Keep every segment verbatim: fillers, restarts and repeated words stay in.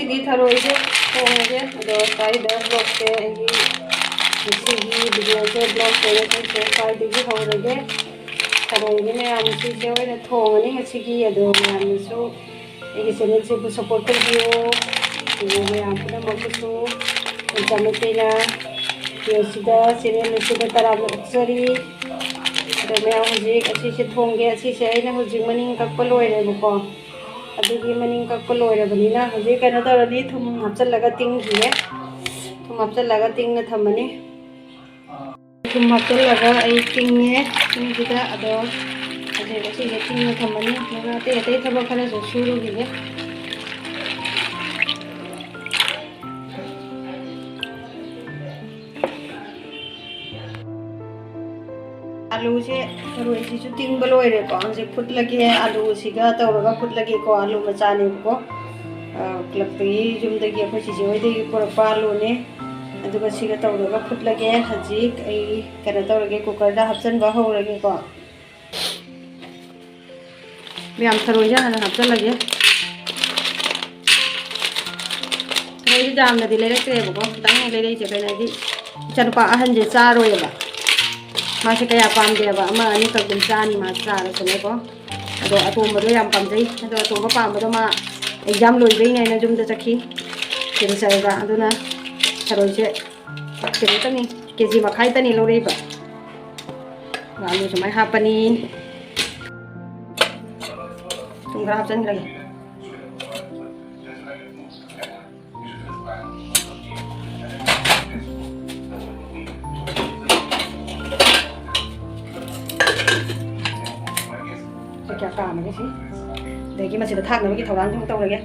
ꯁꯤꯒꯤ ꯊꯔꯣꯏꯁꯦ ꯊꯣꯡꯉꯒꯦ꯫ ꯑꯗꯣ ꯁ꯭ꯋꯥꯏꯗ vlogꯁꯦ, ꯑꯩꯒꯤ ꯉꯁꯤꯒꯤ videoꯁꯦ, vlogꯁꯦ ꯉꯁꯤꯁꯦ ꯁ꯭ꯋꯥꯏꯗꯒꯤ ꯍꯧꯔꯒꯦ꯫ ꯊꯔꯣꯏꯁꯦ ꯃꯌꯥꯝ ꯁꯤꯁꯦ ꯑꯣꯏꯅ ꯊꯣꯡꯉꯅꯤ ꯉꯁꯤꯒꯤ꯫ ꯑꯗꯣ ꯃꯌꯥꯝꯅꯁꯨ ꯑꯩꯒꯤ channelꯁꯤꯕꯨ support ꯇꯧꯕꯤꯌꯨ꯫ ꯑꯗꯨꯒ ꯃꯌꯥꯝ ꯄꯨꯝꯅꯃꯛꯄꯨꯁꯨ ꯏꯆꯝ ꯃꯆꯦꯅ videoꯁꯤꯗ, channel ꯑꯁꯤꯗ ꯇꯔꯥꯝꯅ ꯑꯣꯛꯆꯔꯤ꯫ ꯑꯗꯣ ꯃꯌꯥꯝ ꯍꯧꯖꯤꯛ ꯑꯁꯤꯁꯦ ꯊꯣꯡꯒꯦ꯫ ꯑꯁꯤꯁꯦ ꯑꯩꯅ ꯍꯧꯖꯤꯛ ꯃꯅꯤꯡ ꯀꯛꯄ ꯂꯣꯏꯔꯦꯕꯀꯣ꯫ ꯑꯗꯨꯒꯤ ꯃꯅꯤꯡ ꯀꯛꯄ ꯂꯣꯏꯔꯕꯅꯤꯅ ꯍꯧꯖꯤꯛ ꯀꯩꯅꯣ ꯇꯧꯔꯅꯤ, ꯊꯨꯝ ꯍꯥꯞꯆꯤꯜꯂꯒ ꯇꯤꯡꯈꯤꯒꯦ꯫ ꯊꯨꯝ ꯍꯥꯞꯆꯤꯜꯂꯒ ꯇꯤꯡꯅ ꯊꯝꯃꯅꯤ꯫ ꯊꯨꯝ ꯍꯥꯞꯆꯤꯜꯂꯒ ꯑꯩ ꯇꯤꯡꯉꯦ꯫ ꯏꯁꯤꯡꯁꯤꯗ ꯑꯗꯣ ꯍꯧꯖꯤꯛ ꯑꯁꯤꯁꯦ ꯇꯤꯡꯅ ꯊꯝꯃꯅꯤ꯫ ꯑꯗꯨꯒ ꯑꯇꯩ ꯑꯇꯩ ꯊꯕꯛ ꯈꯔꯁꯨ ꯁꯨꯔꯨꯈꯤꯒꯦ꯫ ꯑꯂꯨꯁꯦ, ꯊꯔꯣꯏꯁꯤꯁꯨ ꯇꯤꯡꯕ ꯂꯣꯏꯔꯦꯀꯣ꯫ ꯍꯧꯖꯤꯛ ꯐꯨꯠꯂꯒꯦ, ꯑꯂꯨꯁꯤꯒ ꯇꯧꯔꯒ ꯐꯨꯠꯂꯒꯦꯀꯣ꯫ ꯑꯂꯨ ꯃꯆꯥꯅꯦꯕꯀꯣ꯫ ꯑ, clubꯇꯒꯤ, ꯌꯨꯝꯗꯒꯤ ꯑꯩꯈꯣꯏ ꯆꯤꯆꯦ ꯍꯣꯏꯗꯒꯤ ꯄꯨꯔꯛꯄ ꯑꯂꯨꯅꯦ꯫ ꯑꯗꯨꯒ ꯁꯤꯒ ꯇꯧꯔꯒ ꯐꯨꯠꯂꯒꯦ꯫ ꯍꯧꯖꯤꯛ ꯑꯩ ꯀꯩꯅꯣ ꯇꯧꯔꯒꯦ, cookerꯗ ꯍꯥꯞꯆꯤꯟꯕ ꯍꯧꯔꯒꯦꯀꯣ꯫ ꯃꯌꯥꯝ ꯊꯔꯣꯏꯁꯦ ꯍꯥꯟꯅ ꯍꯥꯞꯆꯤꯜꯂꯒꯦ꯫ ꯊꯔꯣꯏꯁꯦ ꯌꯥꯝꯅꯗꯤ ꯂꯩꯔꯛꯇ꯭ꯔꯦꯕꯀꯣ, ꯈꯤꯇꯪ ꯂꯩꯔꯛꯏꯁꯦ꯫ ꯀꯩꯅꯣ ꯍꯥꯏꯗꯤ, ꯏꯆꯥꯅꯨꯄꯥ ꯑꯍꯟꯁꯦ ꯆꯥꯔꯣꯏꯌꯦꯕ, ꯃꯥꯁꯦ ꯀꯌꯥ ꯄꯥꯝꯗꯦꯕ, ꯑꯃ ꯑꯅꯤꯈꯛ ꯑꯗꯨꯝ ꯆꯥꯅꯤ ꯃꯥ ꯆꯥꯔꯁꯨꯅꯦꯀꯣ꯫ ꯑꯗꯣ ꯑꯇꯣꯝꯕꯗꯣ ꯌꯥꯝ ꯄꯥꯝꯖꯩ꯫ ꯑꯗꯣ ꯑꯇꯣꯝꯕ ꯄꯥꯝꯕꯗꯣ ꯃꯥ exam ꯂꯣꯏꯕꯩꯅꯦꯅ ꯌꯨꯝꯗ ꯆꯠꯈꯤ ꯀꯦꯟꯁꯔꯗ꯫ ꯑꯗꯨꯅ ꯊꯔꯣꯏꯁꯦ ꯀꯩꯅꯣꯇꯅꯤ, ꯀꯦ ꯖꯤ ꯃꯈꯥꯏꯇꯅꯤ ꯂꯧꯔꯛꯏꯕ꯫ ꯑꯂꯨ ꯁꯨꯃꯥꯏꯅ ꯍꯥꯞꯄꯅꯤ꯫ ꯊꯨꯝ ꯈꯔ ꯍꯥꯞꯆꯤꯟꯈ꯭ꯔꯒꯦ꯫ ꯀꯌꯥ ꯀꯥꯝꯃꯒꯦ ꯁꯤ꯫ ꯑꯗꯒꯤ ꯃꯁꯤꯗ ꯊꯥꯛꯅꯕꯒꯤ ꯊꯧꯔꯥꯡꯁꯨ ꯑꯃꯨꯛ ꯇꯧꯔꯒꯦ꯫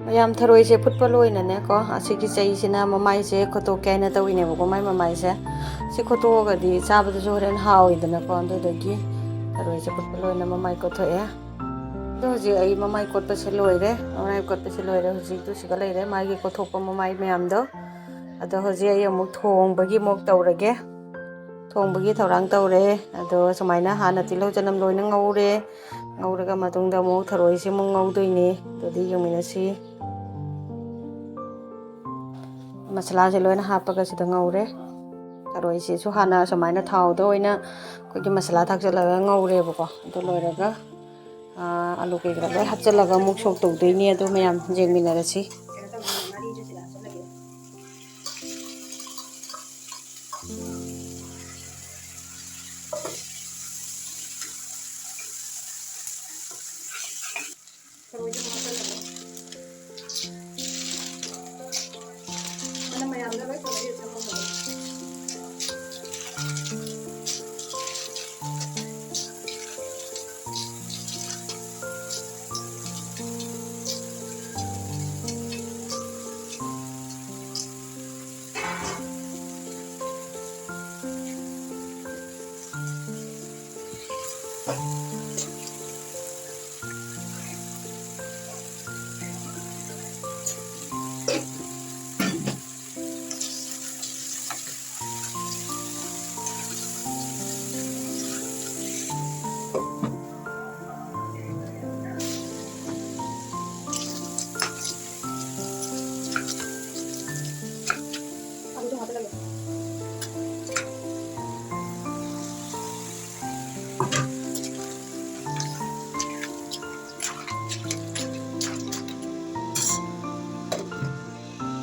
ꯃꯌꯥꯝ, ꯊꯔꯣꯏꯁꯦ ꯐꯨꯠꯄ ꯂꯣꯏꯅꯅꯦꯀꯣ, ꯑꯁꯤꯒꯤ ꯆꯩꯁꯤꯅ ꯃꯃꯥꯏꯁꯦ ꯈꯣꯠꯇꯣꯛꯀꯦ ꯍꯥꯏꯅ ꯇꯧꯔꯤꯅꯦꯕꯀꯣ, ꯃꯥꯏ ꯃꯃꯥꯏꯁꯦ꯫ ꯁꯤ ꯈꯣꯠꯇꯣꯛꯑꯒꯗꯤ ꯆꯥꯕꯗꯁꯨ ꯍꯣꯔꯦꯟ ꯍꯥꯎꯋꯤꯗꯅꯀꯣ, ꯑꯗꯨꯗꯒꯤ ꯊꯔꯣꯏꯁꯦ ꯐꯨꯠꯄ ꯂꯣꯏꯅ ꯃꯃꯥꯏ ꯀꯣꯠꯊꯣꯛꯑꯦ꯫ ꯑꯗꯣ ꯍꯧꯖꯤꯛ ꯑꯩ ꯃꯃꯥꯏ ꯀꯣꯠꯄꯁꯦ ꯂꯣꯏꯔꯦ, ꯃꯃꯥꯏ ꯀꯣꯠꯄꯁꯦ ꯂꯣꯏꯔꯦ꯫ ꯍꯧꯖꯤꯛꯇꯨ ꯁꯤꯒ ꯂꯩꯔꯦ, ꯃꯥꯒꯤ ꯀꯣꯠꯊꯣꯛꯄ ꯃꯃꯥꯏ ꯃꯌꯥꯝꯗꯣ꯫ ꯑꯗꯣ ꯍꯧꯖꯤꯛ ꯑꯩ ꯑꯃꯨꯛ ꯊꯣꯡꯕꯒꯤ ꯑꯃꯨꯛ ꯇꯧꯔꯒꯦ꯫ ꯊꯣꯡꯕꯒꯤ ꯊꯧꯔꯥꯡ ꯇꯧꯔꯦ꯫ ꯑꯗꯣ ꯁꯨꯃꯥꯏꯅ ꯍꯥꯟꯅ ꯇꯤꯜꯍꯧ ꯆꯅꯝ ꯂꯣꯏꯅ ꯉꯧꯔꯦ꯫ ꯉꯧꯔꯒ ꯃꯇꯨꯡꯗ ꯑꯃꯨꯛ ꯊꯔꯣꯏꯁꯦ ꯑꯃꯨꯛ ꯉꯧꯗꯣꯏꯅꯦ꯫ ꯑꯗꯨꯗꯤ ꯌꯦꯡꯃꯤꯟꯅꯁꯤ꯫ ꯃꯁꯥꯂꯥꯁꯦ ꯂꯣꯏꯅ ꯍꯥꯞꯄꯒ ꯁꯤꯗ ꯉꯧꯔꯦ꯫ ꯊꯔꯣꯏꯁꯤꯁꯨ ꯍꯥꯟꯅ ꯁꯨꯃꯥꯏꯅ ꯊꯥꯎꯗ ꯑꯣꯏꯅ ꯑꯩꯈꯣꯏꯒꯤ ꯃꯁꯥꯂꯥ ꯊꯥꯛꯆꯜꯂꯒ ꯉꯧꯔꯦꯕꯀꯣ꯫ ꯑꯗꯨ ꯂꯣꯏꯔꯒ, ꯑꯥ, ꯑꯂꯨ ꯀꯩꯀꯥ ꯂꯣꯏ ꯍꯥꯞꯆꯜꯂꯒ ꯑꯃꯨꯛ ꯁꯣꯛ ꯇꯧꯗꯣꯏꯅꯦ꯫ ꯑꯗꯨ ꯃꯌꯥꯝ ꯌꯦꯡꯃꯤꯟꯅꯔꯁꯤ꯫ ꯊꯔꯣꯏꯁꯦ ꯑꯃꯨꯛ ꯍꯥꯞꯆꯜꯂꯒꯦ꯫ ꯑꯗꯨꯅ ꯃꯌꯥꯝꯗ ꯂꯣꯏ ꯀꯧꯕꯤꯔ ꯆꯪꯉꯝꯃꯒꯦ꯫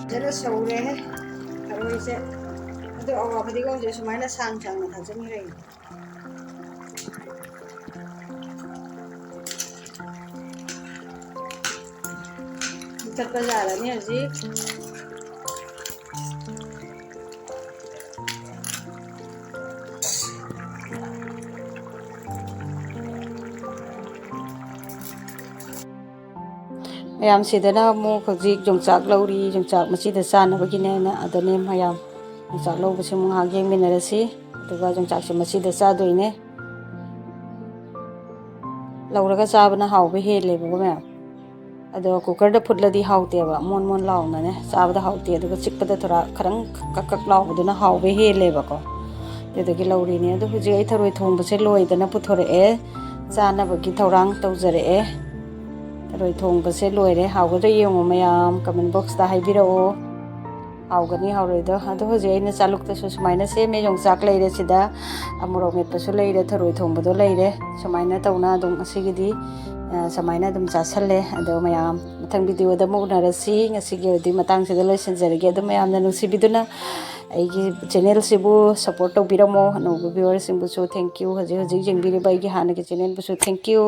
ꯐꯖꯅ ꯁꯧꯔꯦ ꯊꯔꯣꯏꯁꯦ꯫ ꯑꯗꯣ ꯑꯋꯥ ꯐꯗꯤꯒꯣꯝꯁꯦ ꯁꯨꯃꯥꯏꯅ ꯁꯥꯡ ꯁꯥꯡꯅ ꯊꯥꯖꯟꯈ꯭ꯔꯦ꯫ ꯃꯨꯊꯠꯄ ꯌꯥꯔꯅꯤ ꯍꯧꯖꯤꯛ꯫ ꯃꯌꯥꯝꯁꯤꯗꯅ ꯑꯃꯨꯛ ꯍꯧꯖꯤꯛ ꯌꯣꯡꯆꯥꯛ ꯂꯧꯔꯤ, ꯌꯣꯡꯆꯥꯛ ꯃꯆꯤꯗ ꯆꯥꯅꯕꯒꯤꯅꯦꯅ꯫ ꯑꯗꯨꯅꯦ ꯃꯌꯥꯝ ꯌꯣꯡꯆꯥꯛ ꯂꯧꯕꯁꯦ ꯑꯃꯨꯛ ꯉꯥꯏꯍꯥꯛ ꯌꯦꯡꯃꯤꯟꯅꯔꯁꯤ꯫ ꯑꯗꯨꯒ ꯌꯣꯡꯆꯥꯛꯁꯦ ꯃꯆꯤꯗ ꯆꯥꯗꯣꯏꯅꯦ꯫ ꯂꯧꯔꯒ ꯆꯥꯕꯅ ꯍꯥꯎꯕ ꯍꯦꯜꯂꯦꯕꯀꯣ ꯃꯌꯥꯝ꯫ ꯑꯗꯣ ꯀꯨꯀꯔꯗ ꯐꯨꯠꯂꯗꯤ ꯍꯥꯎꯇꯦꯕ, ꯃꯣꯟ ꯃꯣꯟ ꯂꯥꯎꯅꯅꯦ ꯆꯥꯕꯗ ꯍꯥꯎꯇꯦ꯫ ꯑꯗꯨꯒ ꯆꯤꯛꯄꯗ ꯊꯣꯔꯥ ꯈꯔꯪ ꯀꯛ ꯀꯛ ꯂꯥꯎꯕꯗꯨꯅ ꯍꯥꯎꯕ ꯍꯦꯜꯂꯦꯕꯀꯣ꯫ ꯑꯗꯨꯗꯒꯤ ꯂꯧꯔꯤꯅꯦ꯫ ꯑꯗꯣ ꯍꯧꯖꯤꯛ ꯑꯩ ꯊꯔꯣꯏ ꯊꯣꯡꯕꯁꯦ ꯂꯣꯏꯗꯅ ꯄꯨꯊꯣꯔꯛꯑꯦ꯫ ꯆꯥꯅꯕꯒꯤ ꯊꯧꯔꯥꯡ ꯇꯧꯖꯔꯛꯑꯦ꯫ ꯊꯔꯣꯏ ꯊꯣꯡꯕꯁꯦ ꯂꯣꯏꯔꯦ꯫ ꯍꯥꯎꯒꯗ꯭ꯔꯥ ꯌꯦꯡꯉꯣ ꯃꯌꯥꯝ, comment boxꯇ ꯍꯥꯏꯕꯤꯔꯛꯑꯣ꯫ ꯍꯥꯎꯒꯅꯤ ꯍꯥꯎꯔꯣꯏꯗꯣ꯫ ꯑꯗꯣ ꯍꯧꯖꯤꯛ ꯑꯩꯅ ꯆꯥꯂꯨꯛꯇꯁꯨ ꯁꯨꯃꯥꯏꯅ ꯁꯦꯝꯃꯦ꯫ ꯌꯣꯡꯆꯥꯛ ꯂꯩꯔꯦ ꯁꯤꯗ, ꯑꯃꯣꯔꯣꯛ ꯃꯦꯠꯄꯁꯨ ꯂꯩꯔꯦ, ꯊꯔꯣꯏ ꯊꯣꯡꯕꯗꯣ ꯂꯩꯔꯦ꯫ ꯁꯨꯃꯥꯏꯅ ꯇꯧꯅ ꯑꯗꯨꯝ ꯉꯁꯤꯒꯤꯗꯤ, ꯑ, ꯁꯨꯃꯥꯏꯅ ꯑꯗꯨꯝ ꯆꯥꯁꯜꯂꯦ꯫ ꯑꯗꯣ ꯃꯌꯥꯝ ꯃꯊꯪ videoꯗ ꯑꯃꯨꯛ ꯎꯅꯔꯁꯤ꯫ ꯉꯁꯤꯒꯤ ꯑꯣꯏꯗꯤ ꯃꯇꯥꯡꯁꯤꯗ ꯂꯣꯏꯁꯤꯟꯖꯔꯒꯦ꯫ ꯑꯗꯣ ꯃꯌꯥꯝꯅ ꯅꯨꯡꯁꯤꯕꯤꯗꯨꯅ ꯑꯩꯒꯤ channelꯁꯤꯕꯨ support ꯇꯧꯕꯤꯔꯝꯃꯣ꯫ ꯑꯅꯧꯕ viewerꯁꯤꯡꯕꯨꯁꯨ thank you꯫ ꯍꯧꯖꯤꯛ ꯍꯧꯖꯤꯛ ꯌꯦꯡꯕꯤꯔꯤꯕ ꯑꯩꯒꯤ ꯍꯥꯟꯅꯒꯤ channelꯕꯨꯁꯨ thank you꯫